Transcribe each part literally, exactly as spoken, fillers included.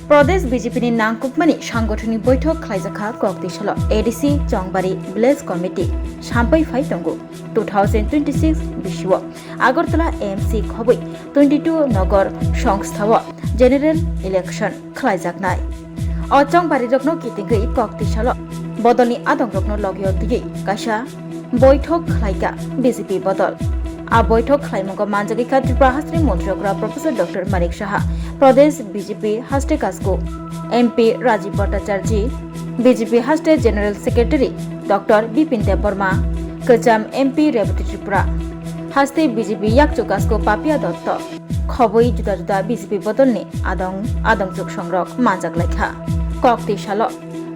Pradesh B J P ni nangkukmani sangothoni boithok khlaijakha Koktisalo A D C Chongbari Village Committee sampai phai tongo two thousand twenty-six bisio Agartala A M C khobwi twenty-two Nogor Songstha o general election khlaijaknai. O Chongbarirokno kitingwi Koktisalo bodolni adongrokno logio twiwi kaisa boithok khlaikha B J P bodol. A boithok khlaimungo manjagwi kha Tripura hasteni montri okra Professor Doctor Manik Saha, Pradesh B J P haste kasku M P Rajiv Bhattacharjee, B J P haste General Secretary Doctor Bipin Debbarma, kwcham M P Rebati Tripura, haste B J P yakchu kasku Papia Dotto, khobwi juda juda B J P bodolni adong adongchuk songrok manjak laikha. Koktisalo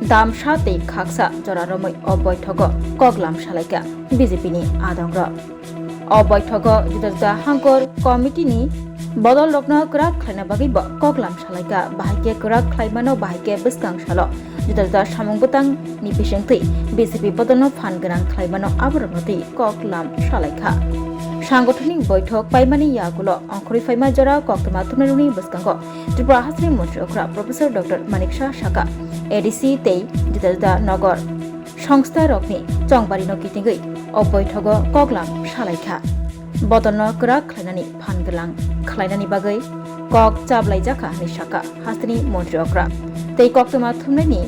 damsa tei khaksa jora romwi o boithogo koklam salaikha B J P ni adongrok. O boithogo juda juda hangkor committee ni bodolrokno kwrak khlaina bagwi bo koklam salaikha, bahai khe kwrak khlaimano, bahai khe bwskang salo juda juda samung bwtang ni bisingtwi B J P bodolno phan gwnang khlaimano aborokno twi koklam salaikha. Sangothonic boithok paimani yagulo ongkhorwi phaima jora koktwma thumnairokni bwskango Tripura hasteni montri okra Professor Doctor Manik Saha saka A D C tei juda juda nogor songstharokni chongbarino kitingwi o boithogo koklam salaikha. Bodolno kwrak khlainani phan gwnang khlainani bagwi kok chablaijakha hwnwi saka hasteni montri okra. Tei koktwma thumnaini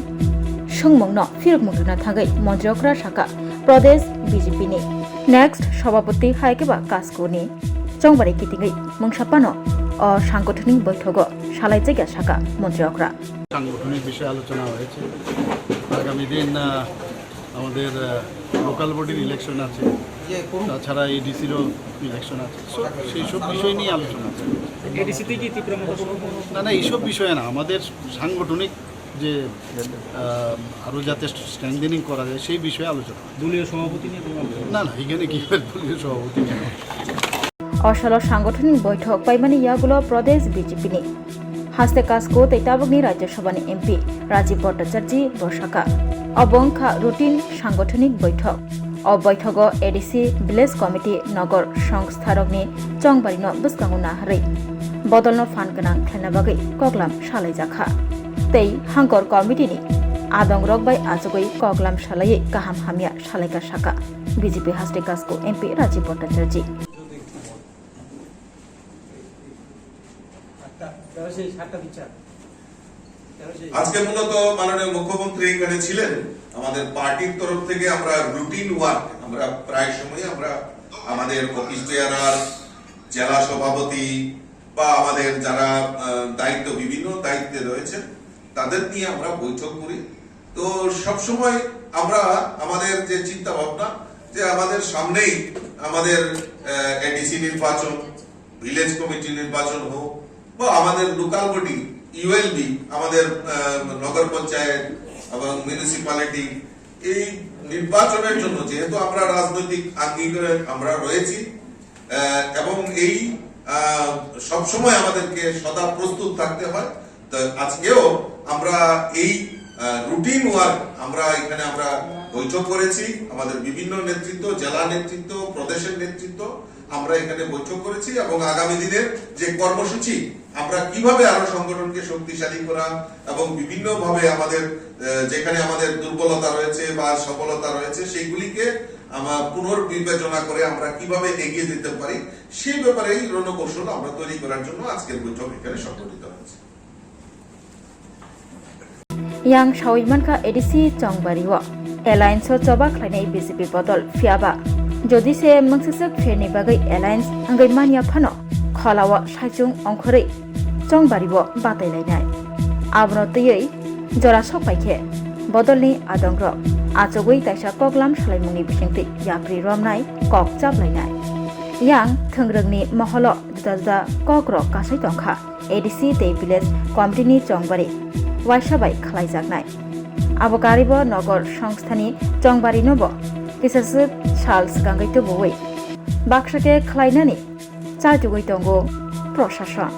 sungmungno phirokmung rwna thangwi montri okra saka Pradesh B J P ni next Sabhapati hai khe ba Kaskuni Chongbari kitingwi mungsa phano o sangothonic boithogo salaijakya saka montri okra. সাংগঠনিক বিষয়ে আলোচনা হয়েছে। আগামী দিন, আহ, আমাদের, আহ, লোকাল বডির ইলেকশন আছে, তাছাড়া এডিসিরও ইলেকশন আছে। So, সেই সব বিষয় নিয়ে আলোচনা আছে। এডিসিতে কি তীব্র মতামত? না, না, এইসব বিষয়ে না। আমাদের সাংগঠনিক যে, আহ, আরও যাতে স্ট্রেংথেনিং করা যায়, সেই বিষয়ে আলোচনা। দলীয় সভাপতি নিয়ে কোনো আলোচনা? না, না, এখানে কি দলীয় সভাপতি নিয়ে? O salo sangothonic boithok paimani yagulo Pradesh B J P ni haste kasku tei tabukni Rajya Sabha ni M P Rajiv Bhattacharjee bo saka. Obo wngkha routine sangothonic boithok. O boithogo A D C, Village Committee, Nogor songstharokni chongbarino bwskango naharwi bodolno phan gwnang khlaina bagwi koklam salaijakha. Tei hangkor committee ni adongrok bai achugwi koklam salaiwi kaham hamya salaikha saka B J P haste kasku M P Rajiv Bhattacharjee. আজকে মূলত মাননীয় মুখ্যমন্ত্রী এখানে ছিলেন। আমাদের পার্টির তরফ থেকে আমরা রুটিন ওয়ার্ক, আমরা প্রায় সময় আমরা আমাদের অফিস বেয়ারার, জেলা সভাপতি বা আমাদের যারা, আহ, দায়িত্ব, বিভিন্ন দায়িত্বে রয়েছেন, তাদের নিয়ে আমরা বৈঠক করি। তো সবসময় আমরা আমাদের যে চিন্তা ভাবনা, যে আমাদের সামনেই আমাদের, আহ, এডিসি নির্বাচন, ভিলেজ কমিটি নির্বাচন হোক বা আমাদের লোকাল বডি, ইউএলবি, আমাদের, আহ, নগর পঞ্চায়েত এবং মিউনিসিপ্যালিটি, এই নির্বাচনের জন্য যেহেতু আমরা রাজনৈতিক আঙ্গিকে আমরা রয়েছি, আহ, এবং এই, আহ, সবসময় আমাদেরকে সদা প্রস্তুত থাকতে হয়। তো আজকেও আমরা এই, আহ, রুটিন ওয়ার্ক আমরা এখানে আমরা বৈঠক করেছি। আমাদের বিভিন্ন নেতৃত্ব, জেলা নেতৃত্ব, প্রদেশের নেতৃত্ব, আমরা এখানে বৈঠক করেছি এবং আগামী দিনের যে কর্মসূচি, আমরা কিভাবে আরো সংগঠনকে শক্তিশালী করা এবং বিভিন্নভাবে আমাদের, আহ, যেখানে আমাদের দুর্বলতা রয়েছে বা সবলতা রয়েছে, সেইগুলিকে আমরা পুনর্বিবেচনা করে আমরা কিভাবে এগিয়ে যেতে পারি, সেই ব্যাপারে এই রণকৌশল আমরা তৈরি করার জন্য আজকের বৈঠক এখানে সংগঠিত হয়েছে। Yang sawi mankha A D C Chongbari o alliance o choba khlainai B J P bodol, phiyaba jodi se mungsaswk pherni bagwi alliance wngwi manya phano kholao saichung ongkhorwi Chongbari o batailainai. Abono twiwi jora sokpai khe bodolni adongrok achugwi taisa koklam salaimungni bisingtwi yapri romnai, kok chaplainai. Yang thwngrwngni moholo juda juda kokrok kasai tongkha. A D C tei village committee ni chongbari waisa bai khlaijaknai. Abo karibo nogor songstha ni chongbari no bo kisaswk sal swkangwi tubuwi baksa khe khlainani chachugwi tongo proshason.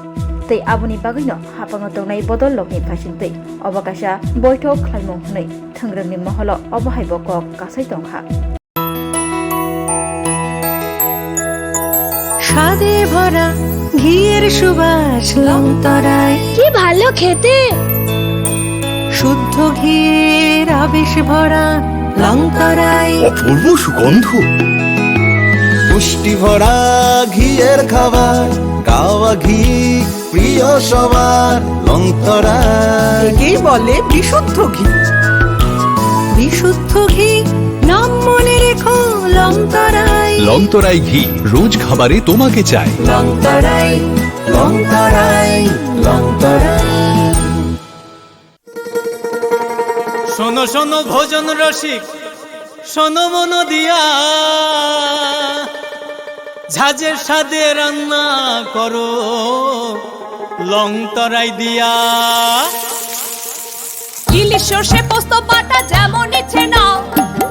Tei aboni bagwi no hapang o tongnai bodol lok ni phaising twi obo kaisa boithok khlaimung hwnwi thwngrwng ni moholo obo hai bo kok kasai tongkha. স্বাদে ভরা ঘিয়ের সুবাস লংতরায়। কি ভালো খেতে। শুদ্ধ ঘির আবেশ ভরা লংতরাই। অপূর্ব সুগন্ধ। পুষ্টি ভরা ঘিয়ের খাবার, কাওয়া ঘি প্রিয় সবার, লংতরাই। একেই বলে বিশুদ্ধ ঘি। বিশুদ্ধ ঘি, নাম মনে রেখো, লংতরাই। লংতরাই ঘি, রোজ খাবারে তোমাকে চাই। লংতরাই, লংতরাই, লংতরাই। শোনো শোনো ভোজন রসিক, শোনো মন দিয়া, ঝাঁঝের স্বাদে রান্না করো লং তরাই দিয়া। ইলিশ সর্ষে পোস্ত বাটা যেমন ইচ্ছে নাও,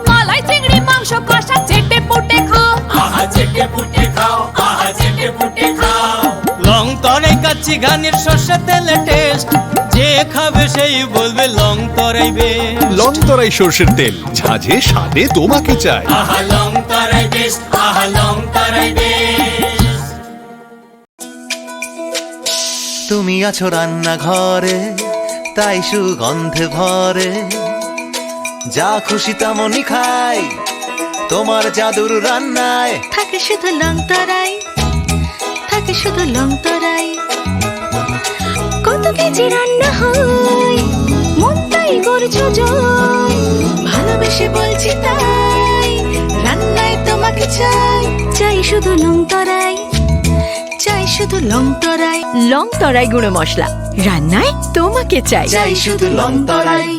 মালাই চিংড়ি মাংস কষা চেটে পুটে খাও। আহা চেটে পুটে খাও, আহা চেটে পুটে খাও। লং তরাই কাচ্চি ঘানির সর্ষে তেলে টেস্ট, যে খাবে সেই বলবে লং তরাই বেস্ট। লং তরাই সর্ষের তেল, ঝাঁঝে স্বাদে তোমাকে চাই। আহা লং তরাই বেস্ট, আহা লং তরাই বেস্ট। তুমি আছো রান্নাঘরে, তাই সুগন্ধে ভরে। যা খুশি তেমনই খাই, তোমার জাদুর রান্নায়। থাকে শুধু লং তরাই, থাকে শুধু লং তরাই। কত কেজি রান্না হয়, মনটাই করছো জয়। ভালোবেসে বলছি তাই, রান্নায় তোমাকে চাই। চাই শুধু লং তরাই, চাই শুধু লং তরাই। লং তরাই গুঁড়ো মশলা, রান্নায় তোমাকে চাই। চাই শুধু লং তরাই।